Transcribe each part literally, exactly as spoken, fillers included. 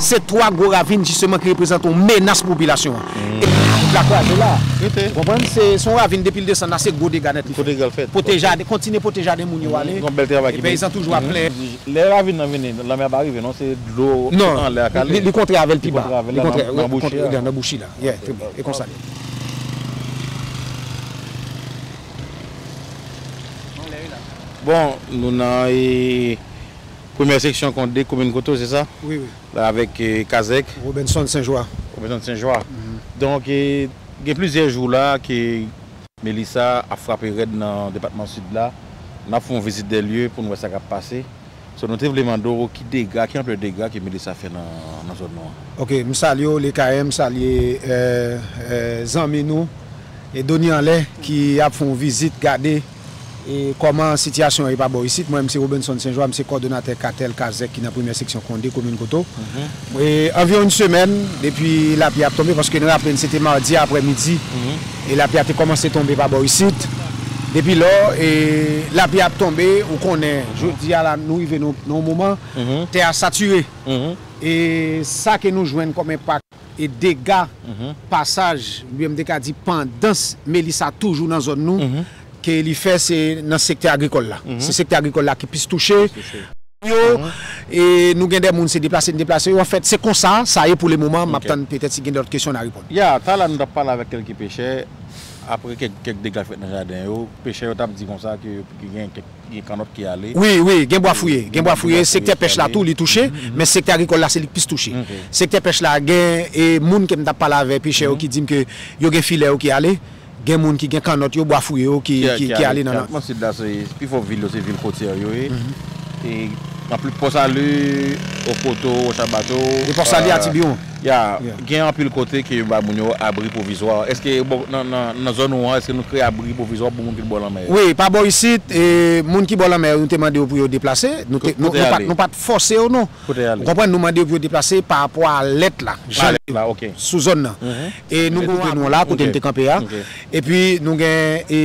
Se twa gwo ravin, jisteman, ki reprezante yon menas pou popilasyon an. E tout la kraze la. Ou konprann? Se se yon ravin, depi l desann la, se gwo dega nèt li fè. Pwote jaden, kontinye pwote jaden moun yo ale. E peyizan toujou ap plenyen. Lè ravin nan vini, lanmè a pa rive non, se dlo anlè a k ale. Li kontre avè l pi ba. Li kontre nan bouchi la. Yeah, trè byen. E konsa li ye. Bon, nou nan e, premyè seksyon Konde, komin Koto, se sa? Wi, wi. La avèk, eh, Kazèk. Robenson Senjwa. Robenson Senjwa. Donk, eh, gen plizyè jou la ke Melissa ap frape rèd nan depatman Sid la. N ap fè yon vizit de lye pou n wè sa k ap pase. So, nou te vle mande w ki dega, ki anplè dega ke Melissa fè nan, nan zòn nou an. Ok, m salye w, Lekayen, m salye, eh, eh, zanmi nou, e Doni Anlè, ki ap fè yon vizit, gade e kòman sitiyasyon an ye pa bò isit. Mwen, m se Robenson Senjwa, m se kòdonatè katèl Kazèk ki nan premyè seksyon Konde, komin Koto. E anviwon yon semèn depi lapli ap tonbe, paske nou raple n se te madi aprèmidi, e lapli a te kòmanse tonbe pa bò isit. Depi lò, e lapli ap tonbe, ou konnen, jodi a la, nou rive nan nan yon moman, tè a satire. E sa ke nou jwenn kòm enpak e dega pasaj, oubyen m te ka di pandans Melissa toujou nan zòn nou, ke li fè se nan sektè agrikòl la. Se sektè agrikòl la ki plis touche. Yo, e nou gen de moun se deplase n deplase yo. Anfèt, se konsa sa ye pou le moman. M ap tann petèt si gen lòt kesyon n a reponn. Ya, talè a nou t ap pale avèk kèlke pechè, apre kèk, kèk dega fèt nan jaden yo, pechè yo t ap di konsa ke, ke gen kèk gen kannòt ki ale. Wi, wi, gen bwa fouye. Gen bwa fouye, sektè pèch la tou, li touche, men sektè agrikòl la, se li k plis touche. Sektè pèch la, gen e, moun ke m t ap pale avè pechè yo ki di m ke yo gen filè yo ki ale, gen moun ki gen kannòt yo, bwa fouye yo ki, ki, ki ale nan. Depatman Sid la, se, pifò vil yo, se vil kotyè yo ye. E anplis Pòsali, Okoto, Wochabato, e Pòsali, Atibyon. Ya, gen anpil kote ke yo bay moun yo abri pwovizwa. Èske, bon, nan, nan, nan zòn ou an, èske nou kreye abri pwovizwa pou moun ki bò lanmè yo? Wi, pa bò isit, e, moun ki bò lanmè yo, nou te mande yo pou yo deplase. Nou te, nou, nou pa t, nou pa t fòse yo, non. Ou konprann, nou mande yo pou yo deplase pa rapò a lèt la, jan l ye sou zòn nan. E nou gen yon abri la, kote n te kanpe a. Epi nou gen, e,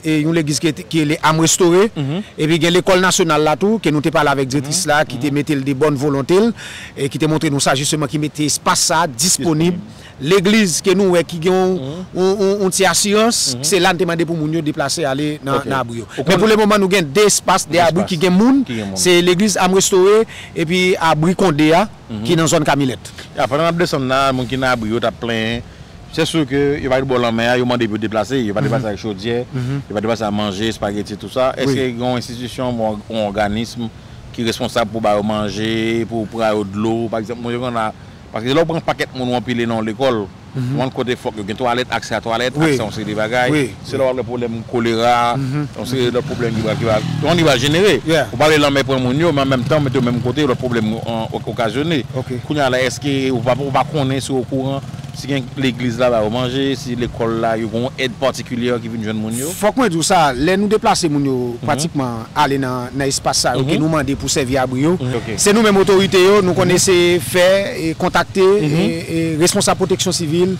e, yon legliz ki, ki rele Am Restore. Epi gen lekòl nasyonal la tou, ke nou te pale avèk direktris la, ki te mete l de bòn volonte l, e ki te montre nou sa, jisteman, ki mete espas sa a disponib. Legliz ke nou wè ki gen yon, yon, yon, yon ti asirans, se la n te mande pou moun yo deplase ale nan, nan abri yo. Men pou le moman, nou gen de espas, de abri ki gen moun. Se legliz Am Restore, epi abri Konde a, ki nan zòn Kamilèt. Ya, pandan n ap desann la, moun ki nan abri yo t ap plenyen. Se si ke yo pa t bò lanmè a, yo mande pou yo deplase, yo pa deplase ak chodyè, yo pa deplase ak manje, espageti, tou sa. Èske gen yon enstitisyon, yon, yon òganism ki responsab pou ba yo manje, pou pran yo dlo, pa egzanp, moun yo konn a, paske lè w pran pakèt moun ou anpile nan yon lekòl, ou konn kote fòk yo gen twalèt, aksè a twalèt, aksè a yon seri de bagay. Se lè w ap gen pwoblèm kolera, yon seri de lòt pwoblèm ki va, ki va, yon li va jenere. Ou pa vle lanmè pran moun yo, men an menm tan, mete yo menm kote, lòt pwoblèm o-, okazyone. Kounye a la, èske ou pa, ou pa konnen si w okouran, si gen legliz la ba yo manje, si lekòl la, yo gen yon èd patikilyè ki vin jwenn moun yo? Fòk mwen di w sa, lè nou deplase moun yo, pratikman, ale nan, nan espas sa yo, ke nou mande pou sèvi abri yo, se nou menm otorite yo, nou konnen se fè, e kontakte, e, e responsab pwoteksyon sivil,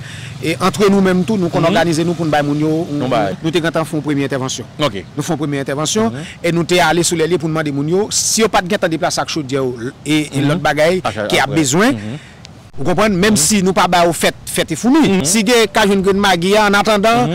e antre nou menm tou, nou konn òganize nou pou n bay moun yo, nou te gentan fè yon premye entèvansyon. Nou fè yon premye entèvansyon, e nou te ale sou lè lye pou n mande moun yo, si yo pa t gentan deplase ak chodyè yo, e, e lòt bagay ke y ap bezwen, ou konprann, menm si nou pa ba yo fèt, fèt e founi. Si gen ka jwenn grenn magi a, an atandan,